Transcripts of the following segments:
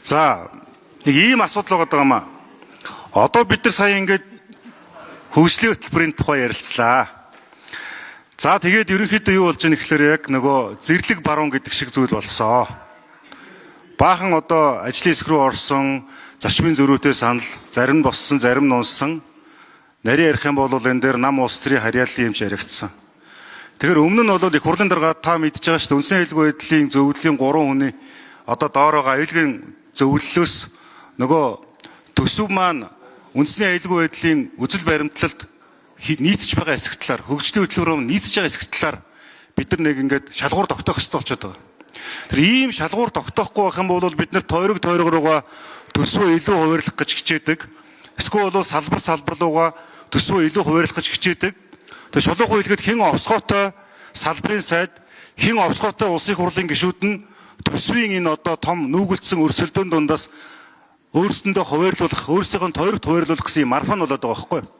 За, нэг ийм асуудал байгаа юм аа. Одоо бид нар сая ингээд хөгжлийн хөтөлбөрийн тухай ярилцлаа. За, тэгээд ерөнхийдөө юу болж байгаа гэхээр яг нөгөө зэрлэг баруун гэдэг шиг зүйл болсоо. Баахан одоо ажлын хэсэг рүү орсон, зарчмын зөрүүтэй санал, зарим нь боссон, зарим нь унсан. Нарийн ярих юм бол энэ дээр нам улс төрийн харьяаллын юмч яригдсан. Тэгэхээр өмнө нь бол их хурлын дарга та мэдж байгаа шүү дээ. Үндсэн аюулгүй байдлын зөвлөлийн 3 хүний одоо доор байгаа аюулгүй зөвлөлөөс нөгөө төсөв маань үндэсний аюулгүй байдлын үзэл баримтлалд нийцж байгаа хэсэг талаар, хөгжлийн хөтөлбөр нийцж байгаа хэсэг талаар бид нар нэг ингээд шалгуур тогтоох хэрэгтэй болчиход байгаа. Тэр ийм шалгуур тогтоохгүй байх юм бол бид нар тойрог тойрог руугаа төсвөө илүү хуваарлах гэж хичээдэг. Эсвэл бол салбар салбар руугаа төсвөө илүү хуваарлах гэж хичээдэг. Тэгээ шулуухан хэлэхэд хэн овсгоотой салбарын сайд, хэн овсгоотой улсын хурлын гишүүд нь төсвийн энэ одоо том нүүгэлдсэн өрсөлдөөн дундаас өөрсөндөө хуваарлуулах, өөрсдийнхөө тойрогт хуваарлуулах гэсэн юм марафон болоод байгаа байхгүй юу?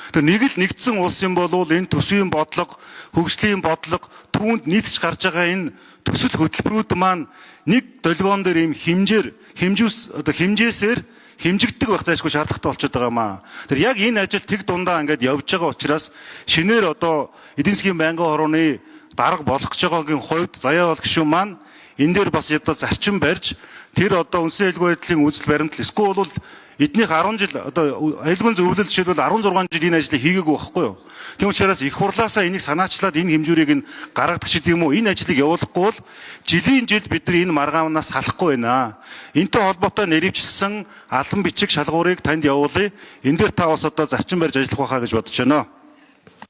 Тэр нэг л нэгдсэн улс юм бол энэ төсвийн бодлого, хөгжлийн бодлого, түүнд нийцж гарч байгаа энэ төсөл хөтөлбөрүүд маань нэг долгион дээр ийм хэмжээр, хэмжүүс одоо хэмжээсээр хэмжигддэг байх зайлшгүй шаардлагатай болчиход байгаа юм аа. Тэр яг энэ ажил тэг дундаа ингээд явж байгаа учраас шинээр одоо эдийн засгийн байнгын хорооны дарга болох гэж байгаагийн хувьд Заяа бол гишүүн маань энэ дээр бас одоо зарчим барьж, тэр одоо үндсэн аюулгүй байдлын үзэл баримтлал, эсвэл бол эднийх 10 жил одоо аюулгүй зөвлөл жишээлбэл 16 жил энэ ажлыг хийгээгүй байхгүй юу. Тийм учраас их хурлаасаа энийг санаачлаад энэ хэмжүүрийг нь гаргадаг ч гэдэм үү, энэ ажлыг явуулахгүй бол жилийн жил бид нар энэ маргаанаас салахгүй байна. Энтэй холбоотой нэрвчилсэн алан бичиг шалгуурыг танд явуулъя. Энэ дээр та бас одоо зарчим барьж ажиллах байхаа гэж бодож байна.